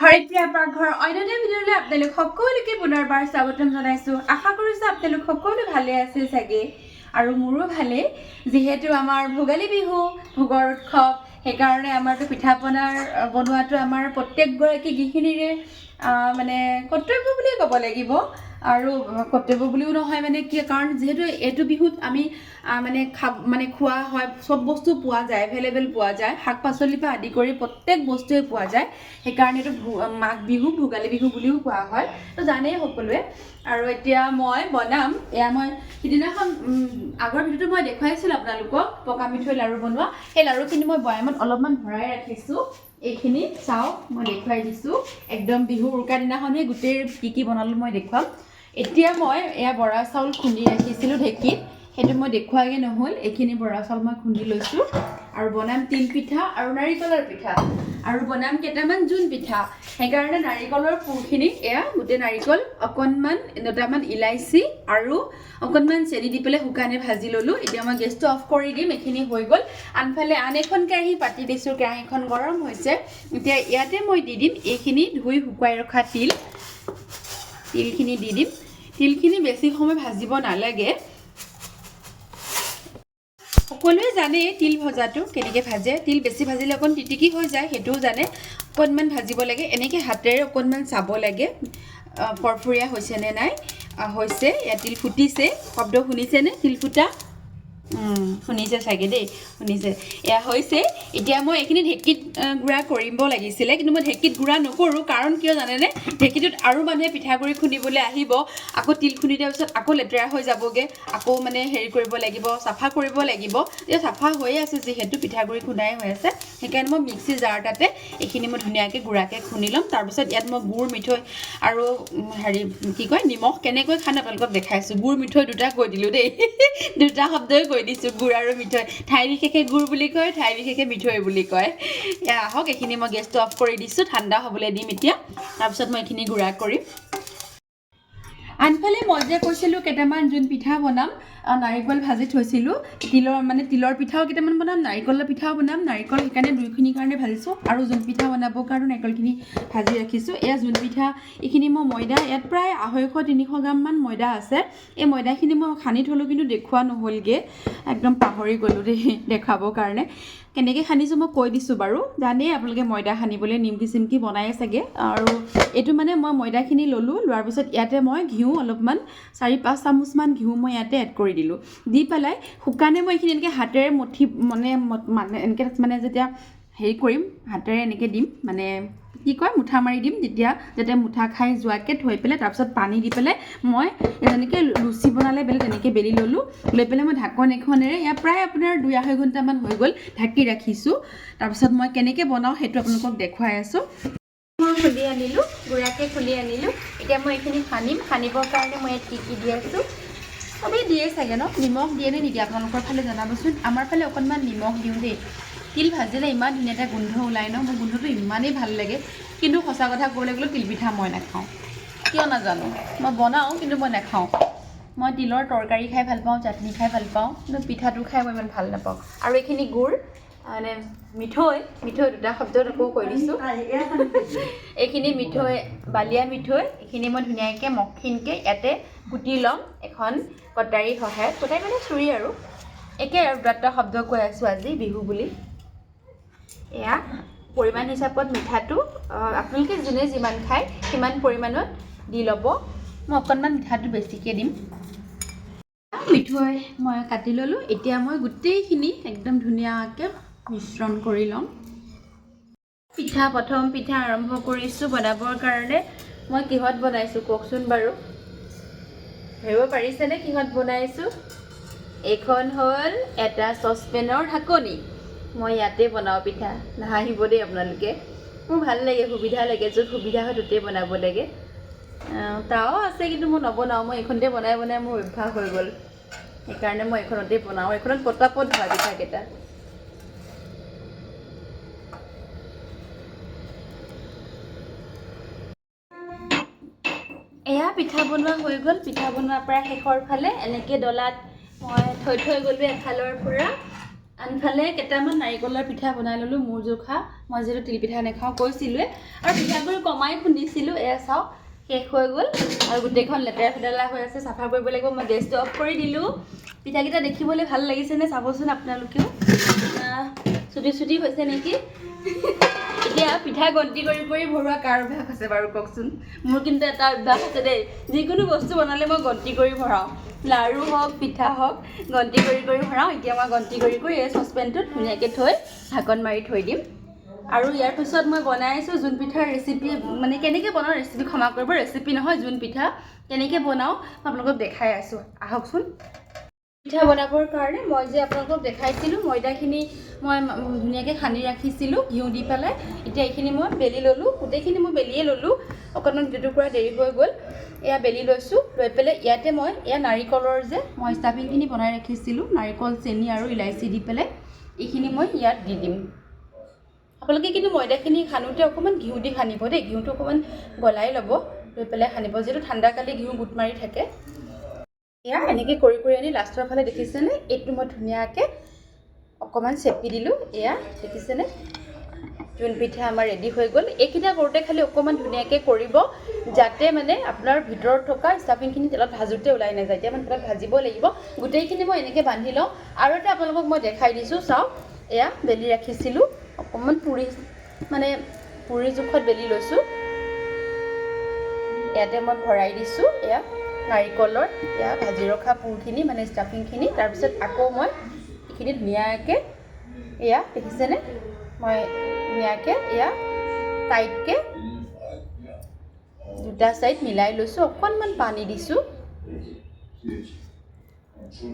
হৰিপ্ৰিয়া পাকঘৰ অন্য এটা ভিডিঅ'লৈ আপোনালোক সকলোকে পুনৰবাৰ স্বাগতম জনাইছোঁ। আশা কৰিছোঁ আপোনালোক সকলো ভালে আছে চাগে আৰু মোৰো ভালেই। যিহেতু আমাৰ ভোগালী বিহু, ভোগৰ উৎসৱ, সেইকাৰণে আমাৰতো পিঠা পনাৰ বনোৱাটো আমাৰ প্ৰত্যেকগৰাকী গৃহিণীৰে মানে কৰ্তব্য বুলিয়ে ক'ব লাগিব। আৰু কৰ্তব্য বুলিও নহয়, মানে কি, কাৰণ যিহেতু এইটো বিহুত আমি মানে মানে খোৱা হয়, চব বস্তু পোৱা যায়, এভেইলেবল পোৱা যায়, শাক পাচলিৰ পৰা আদি কৰি প্ৰত্যেক বস্তুৱে পোৱা যায়। সেইকাৰণে এইটো মাঘ বিহু, ভোগালী বিহু বুলিও কোৱা হয়, তো জানেই সকলোৱে। আৰু এতিয়া মই বনাম, এয়া মই সিদিনাখন আগৰ ভিডিঅ'টো মই দেখুৱাইছিলোঁ আপোনালোকক পকা মিঠৈ লাড়ু বনোৱা। সেই লাড়ুখিনি মই বৈয়ামত অলপমান ভৰাই ৰাখিছোঁ। এইখিনি চাওক, মই দেখুৱাই দিছোঁ। একদম বিহু উৰুকা দিনাখনেই গোটেই কি কি বনালোঁ মই দেখুৱাম। এতিয়া মই এয়া বৰা চাউল খুন্দি ৰাখিছিলোঁ ঢেঁকীত, সেইটো মই দেখুৱাগৈ নহ'ল। এইখিনি বৰা চাউল মই খুন্দি লৈছোঁ আৰু বনাম তিল পিঠা আৰু নাৰিকলৰ পিঠা আৰু বনাম কেইটামান জোন পিঠা। সেইকাৰণে নাৰিকলৰ পুৰখিনি, এয়া গোটেই নাৰিকল, অকণমান দুটামান ইলাচি আৰু অকণমান চেনি দি পেলাই শুকানে ভাজি ল'লোঁ। এতিয়া মই গেছটো অফ কৰি দিম। এইখিনি হৈ গ'ল। আনফালে আন এখন কেৰাহী পাতি দিছোঁ, কেৰাহীখন গৰম হৈছে। এতিয়া ইয়াতে মই দি দিম এইখিনি ধুই শুকুৱাই ৰখা তিল। তিলখিনি দি দিম। তিলখিনি বেছি সময় ভাজিব নালাগে। সকলোৱে জানে তিল ভজাটো কেনেকৈ ভাজে। তিল বেছি ভাজিলে অকণ তিতিকি হৈ যায়, সেইটোও জানে। অকণমান ভাজিব লাগে, এনেকৈ হাতেৰে অকণমান চাব লাগে ফৰফৰীয়া হৈছেনে নাই। হৈছে। ইয়াত তিল ফুটিছে, শব্দ শুনিছেনে তিল ফুটা? শুনিছে চাগে দেই, শুনিছে। এয়া হৈছে। এতিয়া মই এইখিনি ঢেঁকীত গুড়া কৰিব লাগিছিলে, কিন্তু মই ঢেঁকীত গুড়া নকৰোঁ। কাৰণ কিয় জানেনে? ঢেঁকীটোত আৰু মানুহে পিঠাগুড়ি খুন্দিবলৈ আহিব, আকৌ তিল খুন্দি দিয়াৰ পিছত আকৌ লেতেৰা হৈ যাবগৈ, আকৌ মানে হেৰি কৰিব লাগিব, চাফা কৰিব লাগিব। এতিয়া চাফা হৈয়ে আছে, যিহেতু পিঠাগুড়ি খুন্দাই হৈ আছে। সেইকাৰণে মই মিক্সি জাৰ তাতে এইখিনি মই ধুনীয়াকৈ গুড়াকৈ খুন্দি ল'ম। তাৰপিছত ইয়াত মই গুড়, মিঠৈ আৰু হেৰি কি কয়, নিমখ কেনেকৈ খান আপোনালোকক দেখাইছোঁ। গুড় মিঠৈ দুটা কৈ দিলোঁ দেই, দুটা শব্দই কৈ দিছোঁ, গুড় আৰু মিঠৈ। ঠাই বিশেষে গুড় বুলি কয়, ঠাই বিশেষে মিঠৈ বুলি কয়। এয়া আহক, এইখিনি মই গেছটো অফ কৰি দিছোঁ, ঠাণ্ডা হ'বলৈ দিম এতিয়া। তাৰপিছত মই এইখিনি গুড়া কৰিম। আনফালে মই যে কৈছিলোঁ কেইটামান জোন পিঠা বনাম, নাৰিকল ভাজি থৈছিলোঁ। তিলৰ, মানে তিলৰ পিঠাও কেইটামান বনাম, নাৰিকলৰ পিঠাও বনাম। নাৰিকল সেইকাৰণে দুইখিনিৰ কাৰণে ভাজিছোঁ আৰু জোন পিঠা বনাবৰ কাৰণে নাৰিকলখিনি ভাজি ৰাখিছোঁ। এয়া জোন পিঠা, এইখিনি মই ময়দা, ইয়াত প্ৰায় 250-300 গ্ৰামমান ময়দা আছে। এই ময়দাখিনি মই সানি থ'লোঁ, কিন্তু দেখুওৱা নহ'লগৈ, একদম পাহৰি গ'লোঁ দেই দেখুৱাবৰ কাৰণে। কেনেকৈ সানিছোঁ মই কৈ দিছোঁ বাৰু। জানেই আপোনালোকে ময়দা সানিবলৈ নিমকি চিমকি বনায়ে চাগে। আৰু এইটো মানে মই ময়দাখিনি ল'লোঁ, লোৱাৰ পিছত ইয়াতে মই ঘিউ অলপমান, 4-5 চামুচমান ঘিউ মই ইয়াতে এড কৰি দিলোঁ। দি পেলাই শুকানে মই এইখিনি এনেকৈ হাতেৰে মঠি মানে মানে এনেকৈ মানে যেতিয়া হেৰি কৰিম, হাতেৰে এনেকৈ দিম, মানে কি কয়, মুঠা মাৰি দিম। তেতিয়া যাতে মুঠা খাই যোৱাকৈ থৈ পেলাই তাৰপিছত পানী দি পেলাই মই যেনেকৈ লুচি বনালে বেলে তেনেকৈ বেলি ল'লোঁ। লৈ পেলাই মই ঢাকন এখনেৰে ইয়াৰ প্ৰায় আপোনাৰ 2-2.5 ঘণ্টামান হৈ গ'ল, ঢাকি ৰাখিছোঁ। তাৰপিছত মই কেনেকৈ বনাওঁ সেইটো আপোনালোকক দেখুৱাই আছোঁ। মই খুন্দি আনিলোঁ, গুড়াকৈ খুন্দি আনিলোঁ। এতিয়া মই এইখিনি সানিম। সানিবৰ কাৰণে মই ইয়াত কি কি দি আছোঁ, চবেই দিয়ে চাগে ন? নিমখ দিয়ে নে নিদিয়ে আপোনালোকৰ ফালে জনাবচোন। আমাৰ ফালে অকণমান নিমখ দিওঁ দেই। তিল ভাজিলে ইমান ধুনীয়া এটা গোন্ধ ওলায় ন, মোৰ গোন্ধটো ইমানেই ভাল লাগে। কিন্তু সঁচা কথা ক'বলৈ গ'লে তিলপিঠা মই নাখাওঁ। কিয় নাজানো, মই বনাওঁ কিন্তু মই নাখাওঁ। মই তিলৰ তৰকাৰী খাই ভাল পাওঁ, চাটনি খাই ভাল পাওঁ, কিন্তু পিঠাটো খাই মই ইমান ভাল নাপাওঁ। আৰু এইখিনি গুড়, মানে মিঠৈ, মিঠৈ দুটা শব্দত আকৌ কৈ দিছোঁ। এইখিনি মিঠৈ, বালিয়া মিঠৈ। এইখিনি মই ধুনীয়াকৈ মখিনকৈ ইয়াতে কুটি ল'ম এখন কটাৰীৰ সহায়ত। কটাৰী মানে চুৰি আৰু একে আৰু, দুটা শব্দ কৈ আছোঁ আজি বিহু বুলি। এয়া পৰিমাণ হিচাপত মিঠাটো আপোনালোকে যোনে যিমান খায় সিমান পৰিমাণত দি ল'ব। মই অকণমান মিঠাটো বেছিকৈ দিম। মিঠৈ মই কাটি ল'লোঁ। এতিয়া মই গোটেইখিনি একদম ধুনীয়াকৈ মিশ্ৰণ কৰি ল'ম। পিঠা, প্ৰথম পিঠা আৰম্ভ কৰিছোঁ বনাবৰ কাৰণে। মই কিহত বনাইছোঁ কওকচোন বাৰু, ধৰিব পাৰিছেনে কিহত বনাইছোঁ? এইখন হ'ল এটা চচপেনৰ ঢাকনি। মই ইয়াতে বনাওঁ পিঠা। নাহাঁহিব দেই আপোনালোকে। মোৰ ভাল লাগে, সুবিধা লাগে, য'ত সুবিধা হয় ত'তেই বনাব লাগে। তাৱাও আছে, কিন্তু মই নবনাওঁ। মই এইখনতে বনাই বনাই মোৰ অভ্যাস হৈ গ'ল, সেইকাৰণে মই এইখনতেই বনাওঁ। এইখনত পটাপট হয় পিঠাকেইটা। এয়া পিঠা বনোৱা হৈ গ'ল। পিঠা বনোৱাৰ পৰা শেষৰ ফালে এনেকৈ ডলাত মই থৈ থৈ গ'লোঁ এফালৰ পৰা। আনফালে কেইটামান নাৰিকলৰ পিঠা বনাই ল'লোঁ মোৰ জোখা। মই যিহেতু তিল পিঠা নাখাওঁ কৈছিলোঁৱে, আৰু পিঠাগুড়ি কমাই খুন্দিছিলোঁ। এয়া চাওক, শেষ হৈ গ'ল আৰু গোটেইখন লেতেৰা ফেদেলা হৈ আছে, চাফা কৰিব লাগিব। মই গেছটো অফ কৰি দিলোঁ। পিঠাকেইটা দেখিবলৈ ভাল লাগিছেনে চাবচোন আপোনালোকেও। চুটি চুটি হৈছে নেকি? এতিয়া পিঠা গন্তি কৰি কৰি ভৰোৱা কাৰ অভ্যাস আছে বাৰু কওকচোন? মোৰ কিন্তু এটা অভ্যাস আছে দেই, যিকোনো বস্তু বনালে মই গন্তি কৰি ভৰাওঁ। লাৰু হওক, পিঠা হওক, গন্তি কৰি কৰি ভৰাওঁ। এতিয়া মই গন্তি কৰি কৰি এই চচপেনটোত ধুনীয়াকৈ থৈ ঢাকন মাৰি থৈ দিম। আৰু ইয়াৰ পিছত মই বনাই আছোঁ জোন পিঠাৰ ৰেচিপি, মানে কেনেকৈ বনাওঁ ৰেচিপি, ক্ষমা কৰিব, ৰেচিপি নহয়, জোন পিঠা কেনেকৈ বনাওঁ মই আপোনালোকক দেখাই আছোঁ, আহকচোন। পিঠা বনাবৰ কাৰণে মই যে আপোনালোকক দেখাইছিলোঁ, ময়দাখিনি মই ধুনীয়াকৈ সানি ৰাখিছিলোঁ ঘিউ দি পেলাই। এতিয়া এইখিনি মই বেলি ল'লোঁ, গোটেইখিনি মই বেলিয়ে ল'লোঁ, অকণমান ভিডিঅ'টো কৰা দেৰি হৈ গ'ল। এয়া বেলি লৈছোঁ, লৈ পেলাই ইয়াতে মই এয়া নাৰিকলৰ যে মই ষ্টাফিংখিনি বনাই ৰাখিছিলোঁ, নাৰিকল, চেনি আৰু ইলাচি দি পেলাই, এইখিনি মই ইয়াত দি দিম। আপোনালোকে কিন্তু ময়দাখিনি সানোতে অকণমান ঘিউ দি সানিব দেই। ঘিউটো অকণমান গলাই ল'ব, লৈ পেলাই সানিব, যিহেতু ঠাণ্ডাকালি ঘিউ গোট মাৰি থাকে। এয়া এনেকৈ কৰি কৰি আনি লাষ্টৰ ফালে দেখিছেনে, এইটো মই ধুনীয়াকৈ অকণমান চেপি দিলোঁ। এয়া দেখিছেনে, জোন পিঠা আমাৰ ৰেডি হৈ গ'ল। এইকেইটা কৰোঁতে খালি অকণমান ধুনীয়াকৈ কৰিব, যাতে মানে আপোনাৰ ভিতৰত থকা ষ্টাফিংখিনি তেলত ভাজোঁতে ওলাই নাযায়। এতিয়া মানে তেলত ভাজিব লাগিব। গোটেইখিনি মই এনেকৈ বান্ধি লওঁ। আৰু এটা আপোনালোকক মই দেখাই দিছোঁ, চাওক। এয়া বেলি ৰাখিছিলোঁ, অকণমান পুৰি, মানে পুৰি জোখত বেলি লৈছোঁ। ইয়াতে মই ভৰাই দিছোঁ এয়া নাৰিকলৰ এয়া ভাজি ৰখা পুৰখিনি, মানে ষ্টাফিংখিনি। তাৰপিছত আকৌ মই এইখিনি ধুনীয়াকৈ, এয়া দেখিছেনে, মই ধুনীয়াকৈ এয়া টাইটকৈ দুটা ছাইড মিলাই লৈছোঁ, অকণমান পানী দিছোঁ।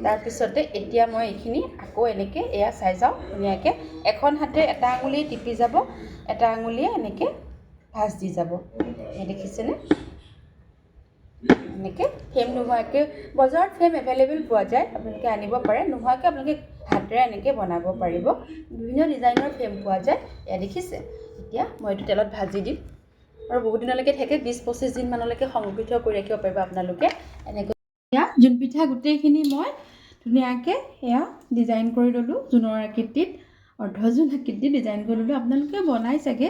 তাৰপিছতে এতিয়া মই এইখিনি আকৌ এনেকৈ, এয়া চাই যাওঁ, ধুনীয়াকৈ এখন হাতে এটা আঙুলিয়ে টিপি যাব, এটা আঙুলিয়ে এনেকৈ ভাঁজ দি যাব। এই দেখিছেনে, এনেকৈ ফ্ৰেম নোহোৱাকৈ, বজাৰত ফ্ৰেম এভেইলেবল পোৱা যায়, আপোনালোকে আনিব পাৰে। নোহোৱাকৈ আপোনালোকে হাতেৰে এনেকৈ বনাব পাৰিব। বিভিন্ন ডিজাইনৰ ফ্ৰেম পোৱা যায়। এয়া দেখিছে, এতিয়া মই এইটো তেলত ভাজি দিম আৰু বহুত দিনলৈকে থাকে, 20-25 দিনমানলৈকে সংৰক্ষিত কৰি ৰাখিব পাৰিব আপোনালোকে এনেকৈ। এয়া জোন পিঠা গোটেইখিনি মই ধুনীয়াকৈ এয়া ডিজাইন কৰি ল'লোঁ, জোনৰ আকৃতিত, অৰ্ধজোন আকৃতিত ডিজাইন কৰি ল'লোঁ। আপোনালোকে বনাই চাগে,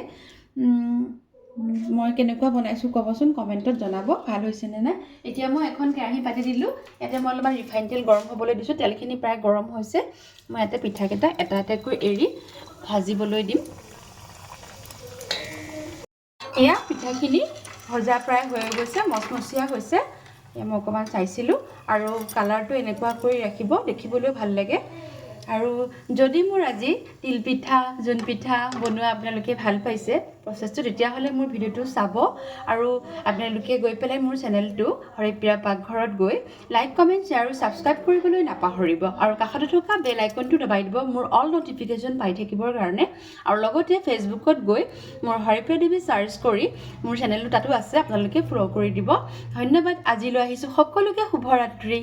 মই কেনেকুৱা বনাইছোঁ ক'বচোন, কমেণ্টত জনাব ভাল হৈছেনে নাই। এতিয়া মই এখন কেৰাহী পাতি দিলোঁ। ইয়াতে মই অলপমান ৰিফাইন তেল গৰম হ'বলৈ দিছোঁ। তেলখিনি প্ৰায় গৰম হৈছে। মই ইয়াতে পিঠাকেইটা এটা এটাকৈ এৰি ভাজিবলৈ দিম। এয়া পিঠাখিনি ভজা প্ৰায় হৈ গৈছে, মচমচীয়া হৈছে। এয়া মই অকণমান চাইছিলোঁ আৰু কালাৰটো এনেকুৱা কৰি ৰাখিব, দেখিবলৈও ভাল লাগে। আৰু যদি মোৰ আজি তিলপিঠা, জোন পিঠা বনোৱা আপোনালোকে ভাল পাইছে প্ৰচেছটো, তেতিয়াহ'লে মোৰ ভিডিঅ'টো চাব আৰু আপোনালোকে গৈ পেলাই মোৰ চেনেলটো হৰিপ্ৰিয়া পাকঘৰত গৈ লাইক, কমেণ্ট, শ্বেয়াৰ আৰু ছাবস্ক্ৰাইব কৰিবলৈ নাপাহৰিব আৰু কাষতে থকা বেল আইকনটো দবাই দিব মোৰ অল ন'টিফিকেশ্যন পাই থাকিবৰ কাৰণে। আৰু লগতে ফেচবুকত গৈ মোৰ হৰিপ্ৰিয়া দেৱী চাৰ্চ কৰি মোৰ চেনেলটো তাতো আছে, আপোনালোকে ফ'ল' কৰি দিব। ধন্যবাদ, আজিলৈ আহিছোঁ। সকলোকে শুভৰাত্ৰি।